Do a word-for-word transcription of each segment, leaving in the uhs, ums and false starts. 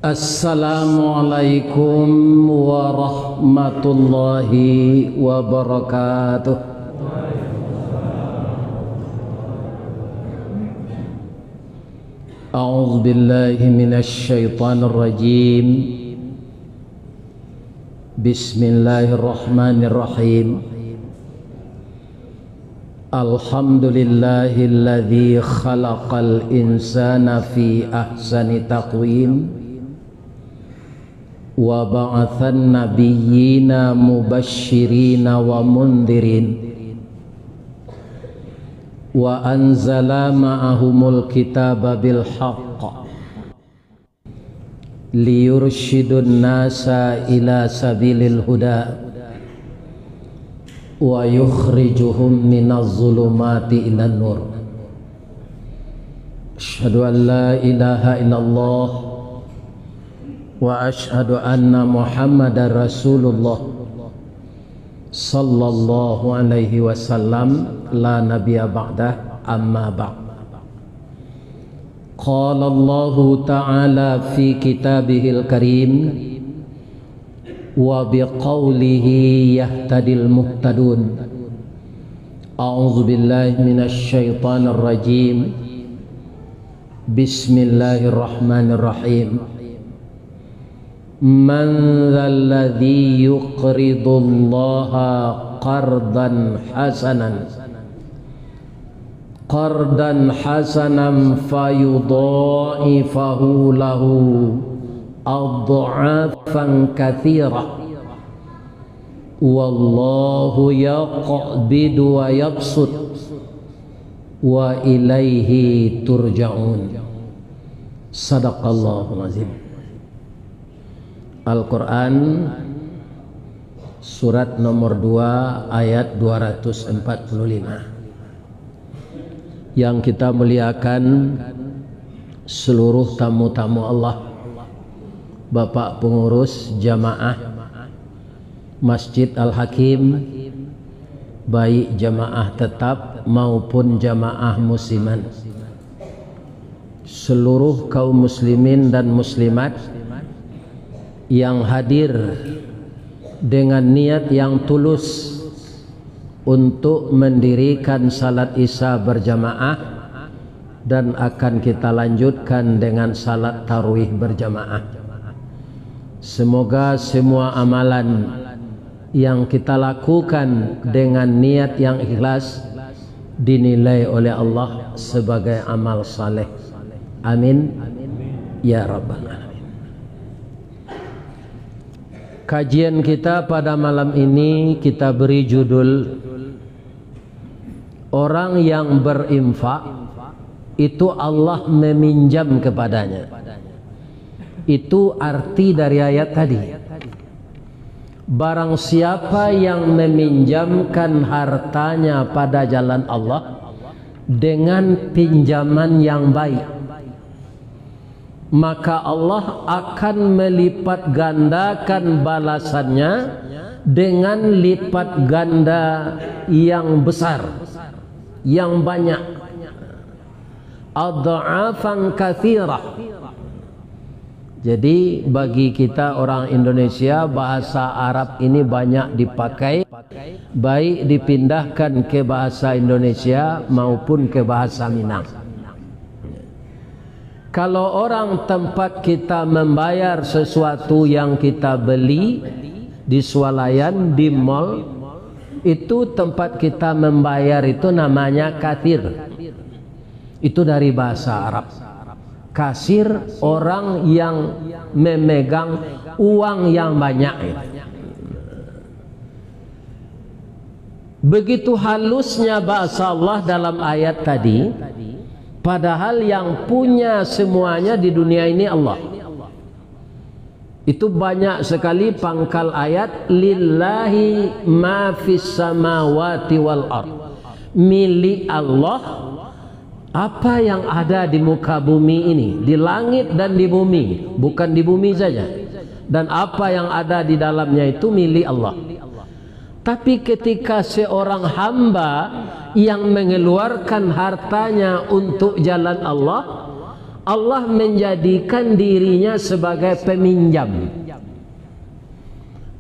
Assalamualaikum warahmatullahi wabarakatuh. A'udzubillahi minasyaitonirrajim. Bismillahirrahmanirrahim. Alhamdulillahilladzi khalaqal insana fi ahsani taqwim, wa ba'atsan nabiyyina mubasysyirina wa mundhirin, wa anzala ma'ahumul kitaba bil haqq, liyursyidun nasa ila sabilil huda, wa yukhrijuhum minaz zulumati ilan nur. Asyhadu an la ilaha illallah, wa asyhadu anna Muhammadar Rasulullah, sallallahu alaihi wasallam, la nabiyya ba'dah, amma ba'd. Qala Allahu ta'ala fi kitabihil karim, wa biqaulihi yahtadil muhtadun. A'udzubillahi minasyaitonirrajim. Bismillahirrahmanirrahim. Man dzalladzi yuqridullaha qardan hasanan, qardan hasanan fayudha'ifahu lahu adh'afan katsirah, wallahu yaqbidu wa yabsut, wa ilaihi turja'un. Sadaqallahul azim. Al-Quran, surat nomor dua, ayat dua ratus empat puluh lima. Yang kita muliakan seluruh tamu-tamu Allah, Bapak Pengurus Jamaah Masjid Al-Hakim, baik jamaah tetap maupun jamaah musiman, seluruh kaum muslimin dan muslimat yang hadir dengan niat yang tulus untuk mendirikan salat Isya berjamaah dan akan kita lanjutkan dengan salat tarawih berjamaah. Semoga semua amalan yang kita lakukan dengan niat yang ikhlas dinilai oleh Allah sebagai amal saleh. Amin, ya rabbal alamin. Kajian kita pada malam ini kita beri judul, orang yang berinfak itu Allah meminjam kepadanya. Itu arti dari ayat tadi. Barang siapa yang meminjamkan hartanya pada jalan Allah dengan pinjaman yang baik, maka Allah akan melipat gandakan balasannya dengan lipat ganda yang besar, yang banyak. Adh'afan katsirah. Jadi, bagi kita orang Indonesia, bahasa Arab ini banyak dipakai, baik dipindahkan ke bahasa Indonesia maupun ke bahasa Minang. Kalau orang tempat kita membayar sesuatu yang kita beli di swalayan, di mall, itu tempat kita membayar itu namanya katsir. Itu dari bahasa Arab. Katsir, orang yang memegang uang yang banyak. Begitu halusnya bahasa Allah dalam ayat tadi, padahal yang punya semuanya di dunia ini Allah. Itu banyak sekali pangkal ayat, "Lillahi ma fis samawati wal ard." Milik Allah apa yang ada di muka bumi ini, di langit dan di bumi, bukan di bumi saja. Dan apa yang ada di dalamnya itu milik Allah. Tapi ketika seorang hamba yang mengeluarkan hartanya untuk jalan Allah, Allah menjadikan dirinya sebagai peminjam.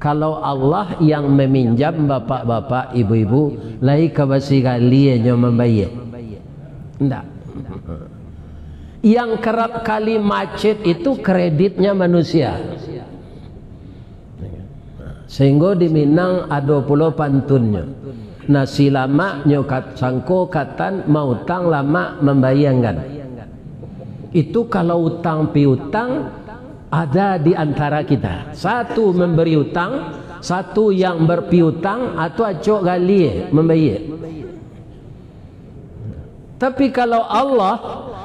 Kalau Allah yang meminjam, bapak-bapak, ibu-ibu, lai ka basi gali inyo mambayia? Ndak. Yang kerap kali macet itu kreditnya manusia. Sehingga di Minang ado pulo pantunnyo. Nasi lamak nyo kat-, sangko katan mautang lamak mambayia anggan. Itu kalau utang piutang ada di antara kita. Satu memberi utang, satu yang berpiutang, atau acok gali mambayia. Tapi kalau Allah,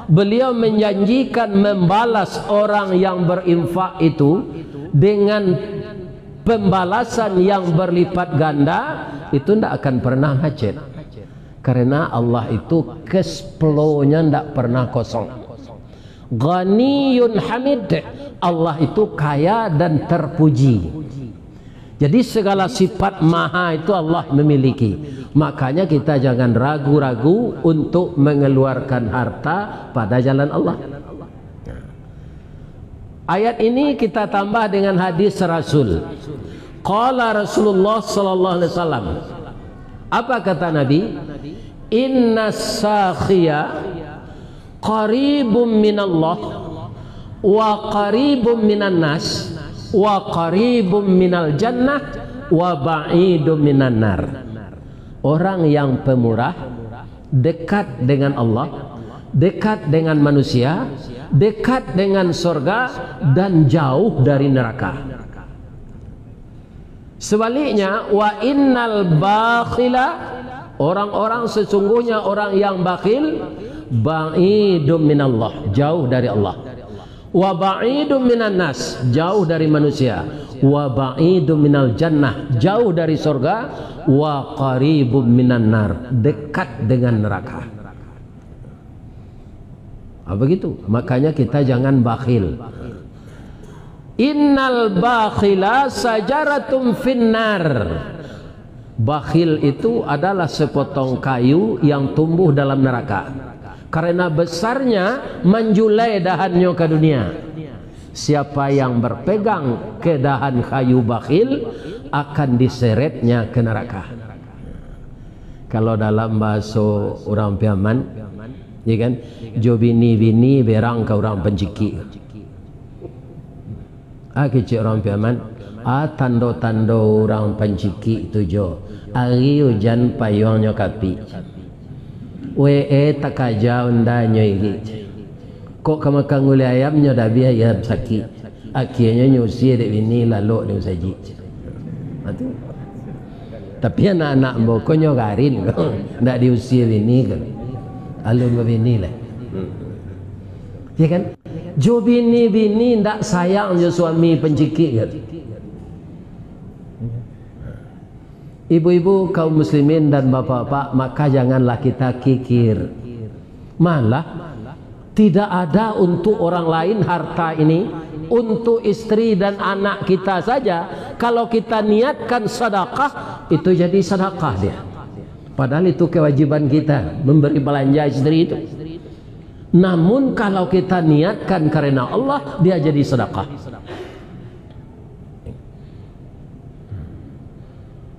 Beliau menjanjikan membalas orang yang berinfak itu dengan pembalasan yang berlipat ganda, itu ndak akan pernah macet. Karena Allah itu cash flow-nya ndak pernah kosong. Ghaniyun Hamid, Allah itu kaya dan terpuji. Jadi segala sifat maha itu Allah memiliki. Makanya kita jangan ragu-ragu untuk mengeluarkan harta pada jalan Allah. Ayat ini kita tambah dengan hadis Rasul. Qala Rasulullah sallallahu alaihi wasallam. Apa kata Nabi? Inna sakhiya qaribum minallah, wa qaribum minan nas, wa qaribum minal jannah, wa ba'idum minan nar. Orang yang pemurah dekat dengan Allah, dekat dengan manusia, dekat dengan sorga, dan jauh dari neraka. Sebaliknya, wa innal bakhila, orang-orang sesungguhnya orang yang bakhil, ba'idum minallah, jauh dari Allah. Wa ba'idum minan nas, jauh dari manusia. Wa ba'idum minal jannah, jauh dari sorga. Wa qaribum minan nar, dekat dengan neraka. Ah, begitu. Makanya kita jangan bakhil. Innal bakhila sajaratun finnar. Bakhil itu adalah sepotong kayu yang tumbuh dalam neraka. Karena besarnya manjulai dahannyo ka dunia. Siapa yang berpegang ke dahan kayu bakhil akan diseretnya ke neraka. Kalau dalam bahaso urang Piaman, ya kan, jo bini-bini berang ka urang pancikik. Ah, kecek urang Piaman, ah, tando-tando urang pancikik tu jo, ari ujan payuangnyo kapik. Wee takaja undanyo irik. Kok ka makan gulai ayam nyo dabiah, iyo sakik. Akhianyo nyo usie dek bini lalok di musajik. Ha, tu. Tapi anak-anak ambo ko nyo garin ko, ndak diusie bini ko. Alun babini lah. Ya kan? Jo bini-bini ndak sayang jo suami pancikik ko. Ibu-ibu, kaum muslimin dan bapak-bapak, maka janganlah kita kikir. Malah, tidak ada untuk orang lain harta ini, untuk istri dan anak kita saja. Kalau kita niatkan sedekah, itu jadi sedekah dia. Padahal itu kewajiban kita, memberi belanja istri itu. Namun, kalau kita niatkan karena Allah, dia jadi sedekah.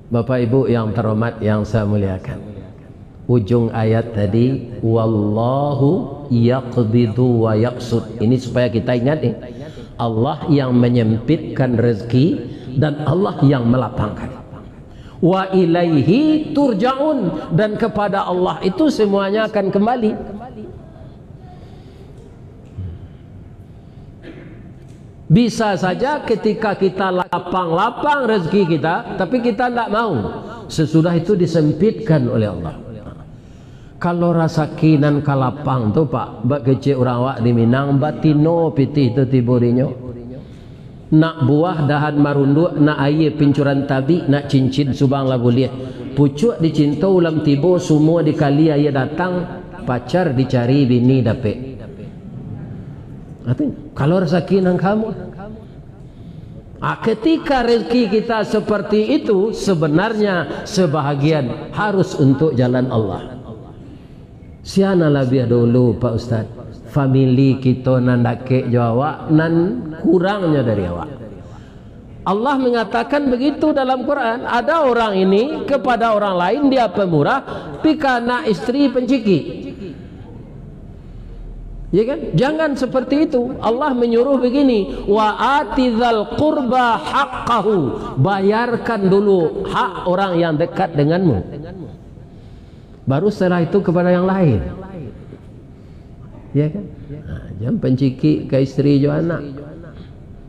Bapak Ibu yang terhormat, yang saya muliakan, ujung ayat tadi, "Wallahu yaqbidu wa yaqsud." Ini supaya kita ingat, eh, Allah yang menyempitkan rezeki dan Allah yang melapangkan. "Wa ilaihi turja'un," dan kepada Allah itu semuanya akan kembali. Bisa saja ketika kita lapang-lapang rezeki kita, tapi kita ndak mau. Sesudah itu disempitkan oleh Allah. Kalau rasaki nan ka lapang tu, Pak, bak kecek urang awak di Minang, batino pitih tu tibo dinyo. Nak buah dahan marunduak, nak aia pincuran tabik, nak cincin subang lah buliah. Pucuak dicinto ulam tibo, sumua dikali aia datang, pacar dicari, bini dapek. Artinya, kalau rasaki nan kamu. Ah, ketika rezeki kita seperti itu, sebenarnya sebahagian harus untuk jalan Allah. Sia nan labiah dulu, Pak Ustaz? famili kito nan dakek jo awak, nan kurangnyo dari awak. Allah mengatakan begitu dalam Quran, ada orang ini kepada orang lain dia pemurah, tapi ka anak isteri pancikik. Ya kan? Jangan seperti itu. Allah menyuruh begini, "Wa ati dzal qurba haqqahu." Bayarkan dulu hak orang yang dekat denganmu. Baru setelah itu kepada yang lain. Ya kan? Ha, jan pancikik ka isteri jo anak,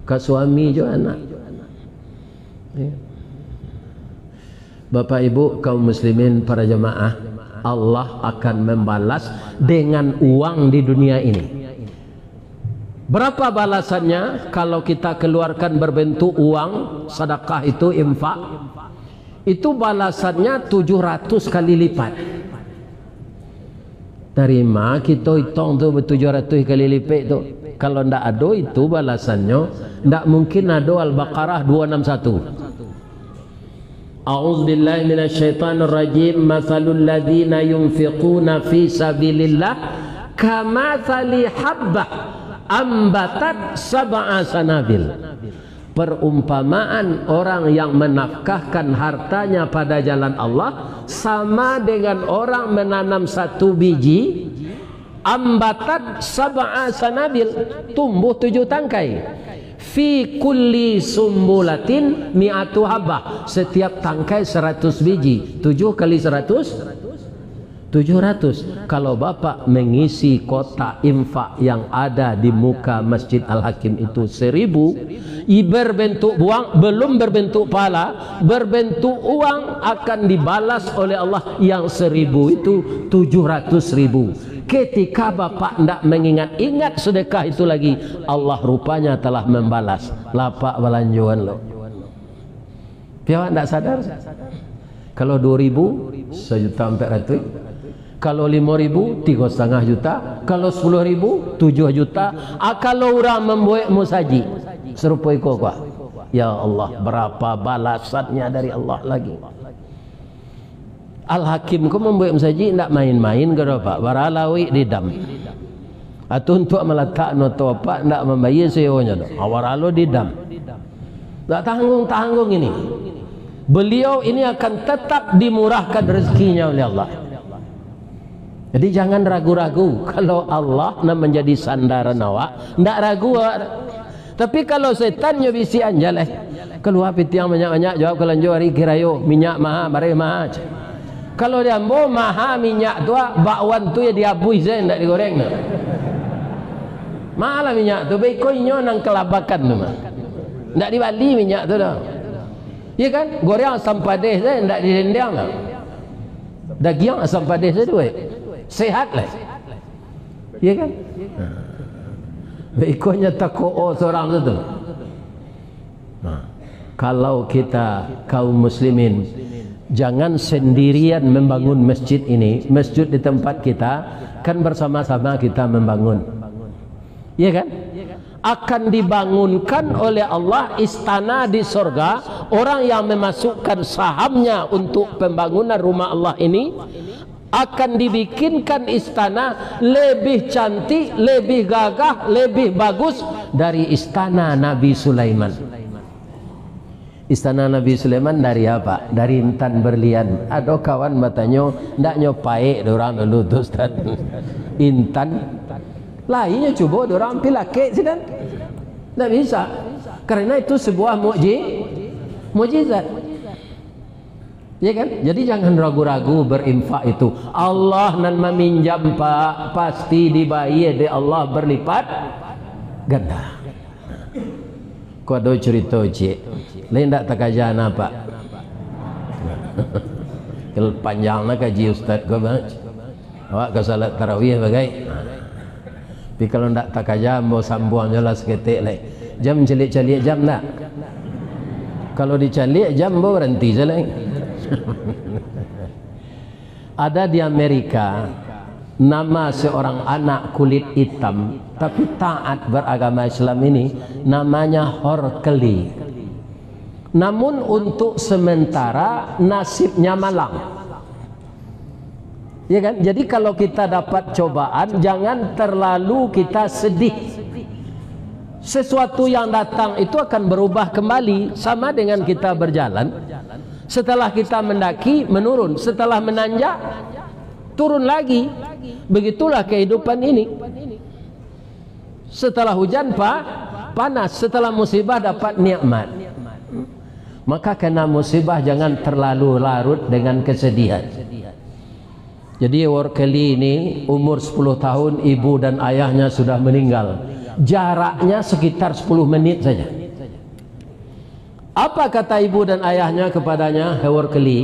ka suami jo anak. Ya. Bapak Ibu kaum muslimin, para jemaah, Allah akan membalas dengan uang di dunia ini. Berapa balasannya kalau kita keluarkan berbentuk uang, sedekah itu, infak? Itu balasannya tujuh ratus kali lipat. Dari ma kito itong tu batujuh ratus kali lipat tu? Kalau ndak ado itu balasannyo, ndak mungkin ado Al-Baqarah dua enam satu. A'udzubillahi minasyaitonirrajim. Matsalul ladzina yunfiquna fi sabilillah kamatsali habbah ambatat sab'a sanabil. Perumpamaan orang yang menafkahkan hartanya pada jalan Allah sama dengan orang menanam satu biji, ambatat sab'a sanabil, tumbuh tujuh tangkai. Fi kulli sumbulatin mi'atu habbah, setiap tangkai seratus biji. Tujuh kali seratus, tujuh ratus. Kalau Bapak mengisi kotak infak yang ada di muka Masjid Al-Hakim itu seribu, i-, berbentuk buang, belum berbentuk pahala, berbentuk uang, akan dibalas oleh Allah yang seribu itu tujuh ratus ribu. Ketika Bapak ndak mengingat-ingat sedekah itu lagi, Allah rupanya telah membalas. Lapak balanjoan lo. Tapi awak ndak sadar. Kalau dua ribu, sajuta ampek ratuih. Kalau limo ribu, tigo satangah juta. Kalau sapuluah ribu, tujuah juta. Ah, kalau urang mambuek musajik, sarupo iko ko. Ya Allah, berapa balasannya dari Allah lagi. Al-Hakim ko mambuek musajik ndak main-main ko doh, Pak. Bara lauik didam. Atau untuak malatak noto, Pak, ndak mambayia sewonyo doh. Awara lo didam. Ndak tanggung-tanggung ini. Beliau ini akan tetap dimurahkan rezekinya oleh Allah. Jadi jangan ragu-ragu. Kalau Allah nan manjadi sandaran awak, ndak ragu awak. Tapi kalau setan nyo bisiakan jaleh, "Kalua pitiang banyak-banyak, jawab kalanjo ari kirayo, minyak maha, bareh maha." Kalau di ambo maha minyak tu, ah, bakwan tu yo diabuih sajo, ndak digoreng tu. Mahalah minyak tu, beko inyo nan kalabakan tu mah. Ndak dibali minyak tu doh. Iya kan? Goreng asam padeh sajo, ndak direndiang tu. Dagiang asam padeh sajo, weh. Sehat lah. Iya kan? Nah. Ikonyo tako'o sorang tu, tu. Nah, kalau kita kaum muslimin, jangan sendirian membangun masjid ini, masjid di tempat kita, kan bersama-sama kita membangun. Iya kan? Akan dibangunkan oleh Allah istana di sorga, orang yang memasukkan sahamnya untuk pembangunan rumah Allah ini, akan dibikinkan istana lebih cantik, lebih gagah, lebih bagus dari istana Nabi Sulaiman. Istana Nabi Sulaiman dari apa? Dari intan berlian. Ado kawan batanyo, "Ndak nyo paek dek urang dulu tu, Ustaz?" Intan. Lah, inyo cubo dek urang, pi lakek sinan. Ndak bisa. Karena itu sebuah mukji-, mukjizat. Ya kan? Jadi jangan ragu-ragu berinfak itu. Allah nan maminjam, Pak, pasti dibayia dek Allah berlipat ganda. Ko ado curito, Cik. Lai ndak takaja na, Pak? Kalau panjang na kaji ustaz ko, Bang. Awak ka salat tarawih bagai. Tapi kalau ndak takaja, ambo sambuang jo lah saketek lai. Jam caliak-caliak jam ndak? Kalau dicaliak jam, ambo baranti se lai. Ada di Amerika, nama seorang anak kulit hitam, tapi taat beragama Islam ini, namanya Horkeli. Namun untuk sementara nasibnya malang. Ya kan? Jadi, kalau kita dapat cobaan, jangan terlalu kita sedih. Sesuatu yang datang itu akan berubah kembali, sama dengan kita berjalan. Setelah kita mendaki, menurun. Setelah menanjak, turun lagi. Begitulah kehidupan ini. Setelah hujan, pa-, panas. Setelah musibah, dapat nikmat. Maka kena musibah, jangan terlalu larut dengan kesedihan. Jadi, Ewor Kelly ini umur sepuluh tahun, ibu dan ayahnya sudah meninggal. Jaraknya sekitar sepuluh menit saja. Apa kata ibu dan ayahnya kepadanya, "Ewor Kelly,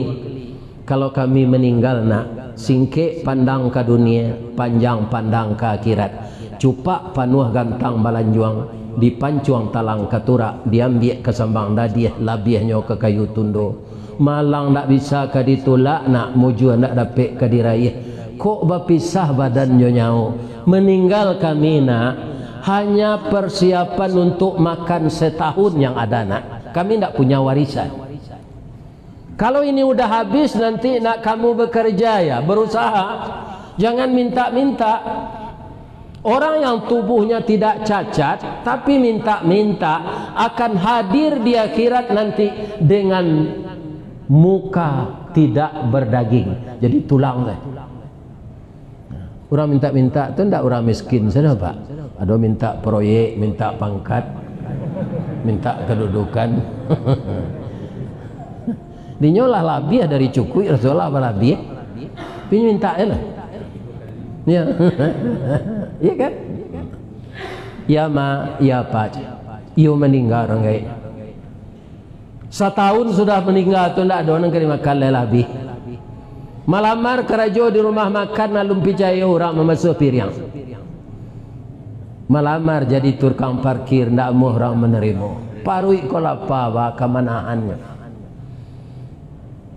kalau kami meninggal, nak, singkek pandang ka dunia, panjang pandang ka akhirat. Cupak panuah gantang balanjuang, dipancuang talang katurak, diambiak ka sambang dadiah, labiahnyo ka kayu tundo. Malang ndak bisa ka ditulak, nak, mujua ndak dapek ka diraiah. Kok bapisah badan jo nyawo? Meninggal kami, nak, hanya persiapan untuk makan setahun yang ada, nak. Kami ndak punya warisan. Kalau ini udah habis, nanti nak kamu bekerja, ya, berusaha. Jangan minta-minta." Orang yang tubuhnya tidak cacat, tapi minta-minta, akan hadir di akhirat nanti dengan muka tidak berdaging. Jadi tulang deh. Urang minta-minta tu ndak urang miskin sajo, Pak. Ado minta proyek, minta pangkat, minta kedudukan. Dinyo lah labiah dari cukuik, Rasulullah balabiah. Tapi minta je lah. Ya. Iya kan? Ya, Ma, ya, Pak. Iyo maningga urang gaek. Satahun sudah maningga tu, ndak ado nan ka dimakan lai, lah abih. Malamar karajo di rumah makan, alun picayo urang mamasuah piriang. Malamar jadi tukang parkir, ndak amuah urang manarimo. Paruik ko lapa, baa ka manahannyo.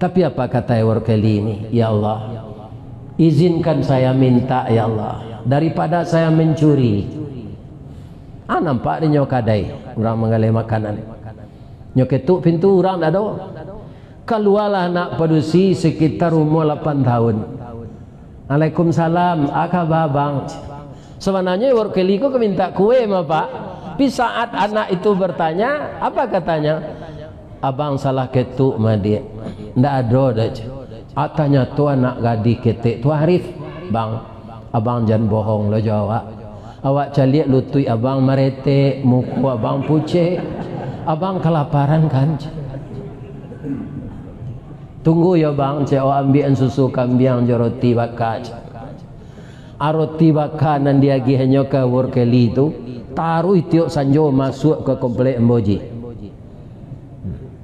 Tapi apa kata Ewor Kelly ini, "Ya Allah, izinkan saya minta, ya Allah, daripada saya mencuri." Ah, nampak dinyo kadai, urang manggaleh makanan. Nyo ketuk pintu, urang ndak ado. Kalualah anak padusi sekitar umua lapan tahun. "Alaikumsalam, a kaba, Bang?" Sabananyo Ewor Kelly ko ka minta kue mah, Pak. Tapi saat anak itu bertanya, apa katanya? "Abang salah ketuk mah, Diak. Ndak ado doh, ceh. A tanyato anak gadih ketek tu Arif, Bang. Abang jan bohong lo jo awak. Awak caliak lutuik abang maretek, muko abang pucek. Abang kalaparan kan, ceh? Tunggu yo, Bang, ceh, awak ambiakan susu kambiang jo roti baka, ceh." A, roti baka nan diagiahnyo ka Ewor Kelly tu, taruih tiok sanjo masuak ka komplek Ambo Ji.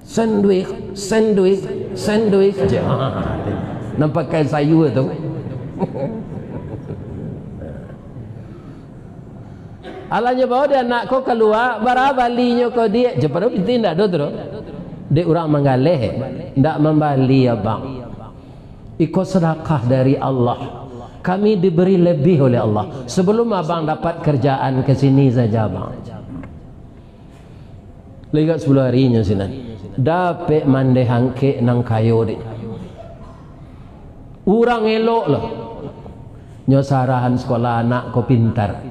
"Sandwich, sandwich, sandwich," ceh. Nan pakai sayua tu. Alah nyo bao dek anak ko kalua, "Bara balinyo ko, Diak?" Ceh, padahal pitih ndak ado tu doh. Dek urang manggaleh, ndak mambali, Abang. Iko sadakah dari Allah. Kami diberi lebih oleh Allah. Sebelum abang dapat kerjaan, ke sini saja, Bang. Lah agak sapuluah hari nyo sinan. Dapek mandeh angkek nan kayo dek. Urang elok lah. Nyo sarahan sekolah anak ko pintar.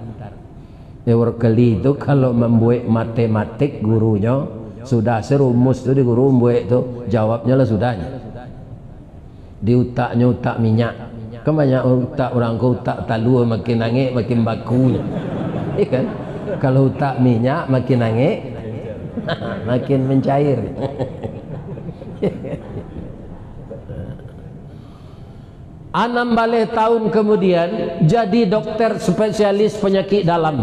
Ewor Kelly tu kalau mambuek matematik gurunyo, sudah se rumus tu di guru buek tu, jawabnyo lah sudah nyo. Di utaknyo utak minyak. Kan banyak utak urang ko, utak talua makin angek, makin baku. Iya kan? Kalau utak minyak makin angek, makin mencair. Anam baleh tahun kemudian, jadi dokter spesialis penyakit dalam.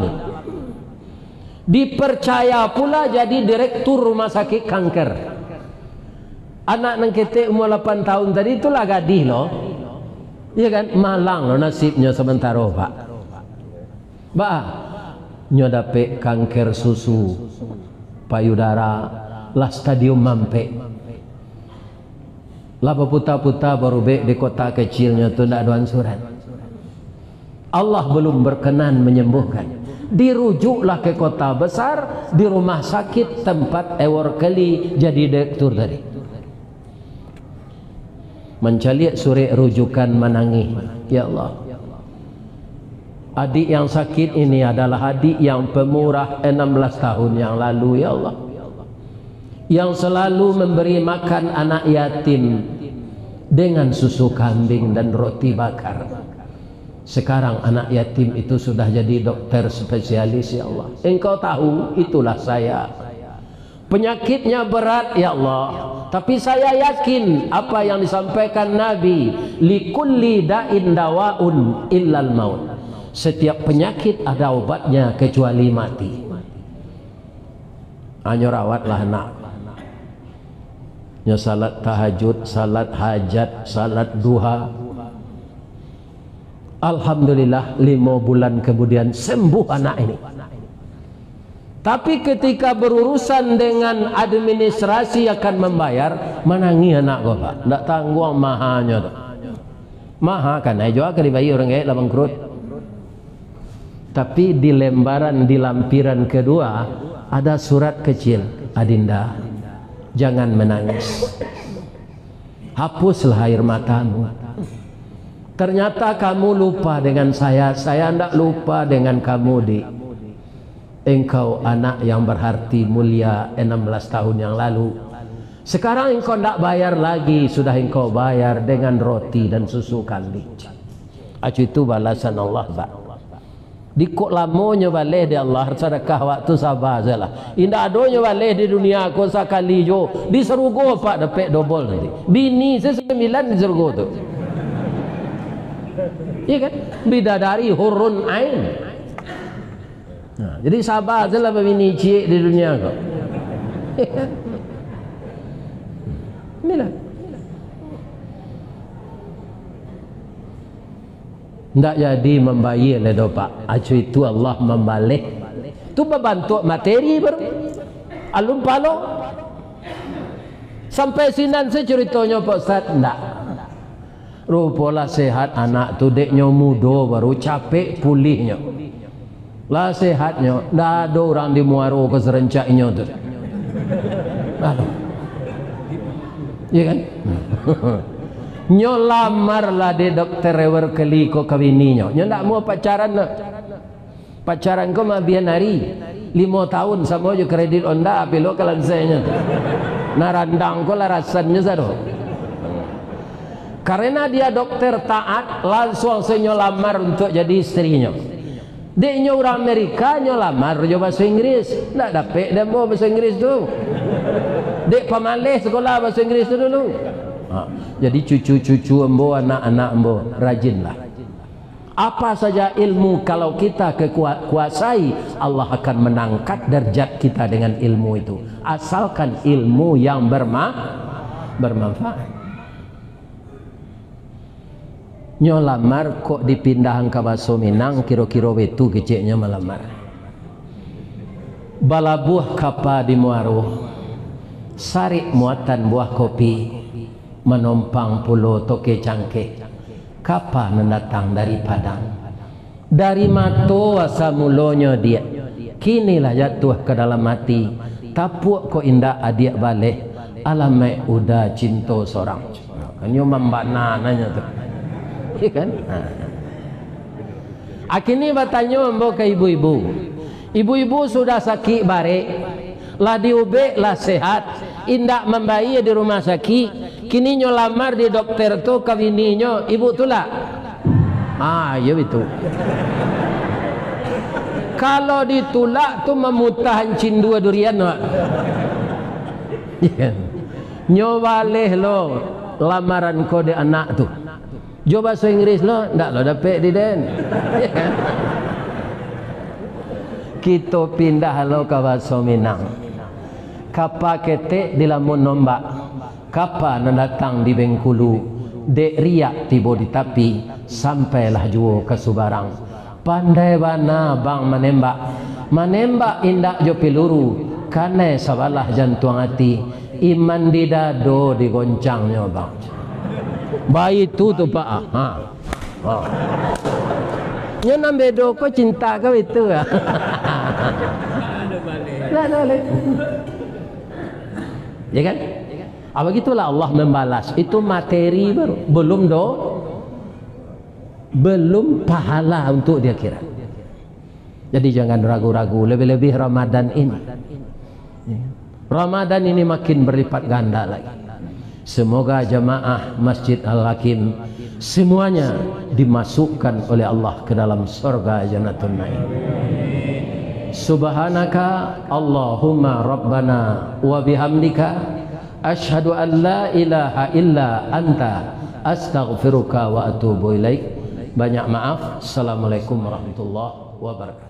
Dipercaya pula jadi direktur rumah sakit kanker. Anak nan ketek umua lapan tahun tadi tu lah gadih lo. Iya kan? Malang lo nasibnyo samantaro, Pak. Baa, nyo dapek kanker susu, payudara, lah stadium ampek. Lah baputa-puta barubek di kota kecilnyo tu, ndak ado ansuran. Allah belum berkenan menyembuhkan. Dirujuklah ke kota besar, di rumah sakit tempat Ewor Kelly jadi direktur tadi. Mancaliak surek rujukan, manangih, "Ya Allah, adik yang sakit ini adalah adik yang pemurah enam belas tahun yang lalu, ya Allah, yang selalu memberi makan anak yatim dengan susu kambing dan roti bakar. Sekarang anak yatim itu sudah jadi dokter spesialis, ya Allah. Engkau tahu, itulah saya. Penyakitnya berat, ya Allah. Tapi saya yakin apa yang disampaikan Nabi, 'Likulli da'in dawaun illal maut.' Setiap penyakit ada obatnya kecuali mati." Anyo rawatlah anak. Nyo salat tahajud, salat hajat, salat duha. Alhamdulillah, limo bulan kemudian sembuh anak ini. Tapi ketika berurusan dengan administrasi akan membayar, manangih anak ko, Pak. Ndak tangguang mahanyo tu. Maha kan, ai jua ka dibayar urang gaek lah bangkrut. Tapi di lembaran, di lampiran kedua, ada surat kecil, "Adinda, jangan menangis. Hapuslah air matamu. Ternyata kamu lupa dengan saya, saya ndak lupa dengan kamu, Dik. Engkau anak yang berarti mulia enam belas tahun yang lalu. Sekarang engkau ndak bayar lagi, sudah engkau bayar dengan roti dan susu kambing." Acu itu balasan Allah, Pak. Di kok lamonyo baleh di Allah, sadakah awak tu saba sajolah. Indak adonyo baleh di dunia ko sakali jo. Di sarugo, Pak, dapek dobol nanti. Bini se sambilan di sarugo tu. Iya kan? Bidadari hurun ain. Nah, jadi saba sajolah babini ciek di dunia ko. Inilah. Ndak jadi mambayia lai doh, Pak. Acu itu Allah mambaleh. Tu babantuak materi baru. Alun palo. Sampai sinan se curitonyo, Pak Ustaz? Ndak. Rupo lah sehat anak tu, dek nyo mudo baru, capek pulihnyo. Lah sehatnyo, ndak ado urang di Muaro ka sarancak inyo tu. Aduh. Iya kan? Nyo lamar lah dek Dokter Ewer Keli ko ka bininyo. Nyo ndak mau pacaran doh. Pacaran ko maabihan ari. Limo tahun samo jo kredit Honda, pilo ka lansainyo tu. Nah, randang ko lah rasannyo sado. Karena dia dokter taat, lansuang se nyo lamar untuak jadi istrinyo. Dek nyo urang Amerika, nyo lamar jo baso Inggris. Ndak dapek dek ambo baso Inggris tu. Dek pamaleh sekolah baso Inggris tu dulu. Ha, jadi cucu-cucu ambo, anak-anak ambo, rajinlah. Apa saja ilmu, kalau kita kekua-, kuasai, Allah akan mengangkat darjat kita dengan ilmu itu. Asalkan ilmu yang berma-, bermanfaat. Nyo lamar kok dipindahan ka baso Minang, kiro-kiro baitu keceknyo malamar. Balabuah kapa di Muaro, sarik muatan buah kopi, manompang pulo toke cangkeh, kapa nan datang dari Padang. Dari mato asa mulonyo diak, kini lah jatuah ka dalam ati, tapuak kok indak adiak baleh, alamaik uda cinto sorang. Kanyo mambana nanyo tu. Iya kan? Ha. Akini batanyo ambo ka ibu-ibu. Ibu-ibu sudah sakik barek, lah diubek, lah sehat, indak mambayia di rumah sakik, kini nyo lamar di dokter tu ka bininyo, ibu tulak? Ah, iyo bitu. Kalau ditulak tu mamutah ancin duo durian, Pak. Nyo baleh lo lamaran ko dek anak tu. Jo baso Inggris lo, ndak lo dapek di den. Kito pindah lo ka baso Minang. Kapa ketek dilamun ombak, kapa nan datang di Bengkulu, dek riak tibo di tapi, sampailah juo ka subarang. Pandai bana bang manembak. Manembak indak jo piluru, kanai sabalah jantuang ati, iman di dado digoncangnyo, bang. Baitu tu, Pak. Ha. Ha. Nyo nan bedo ko cinta ko itu. Lah, lah, lah. Ya kan? Ah, begitulah Allah membalas. Itu materi baru, belum do, belum pahala untuk di akhirat. Jadi jangan ragu-ragu, lebih-lebih Ramadan ini. Ramadan ini makin berlipat ganda lagi. Semoga jamaah Masjid Al-Hakim semuanya dimasukkan oleh Allah ke dalam surga Jannatun Naim. Subhanaka Allahumma Rabbana wa bihamdika, asyhadu an la ilaha illa anta, astaghfiruka wa atubu ilaik. Banyak maaf. Assalamualaikum warahmatullahi wabarakatuh.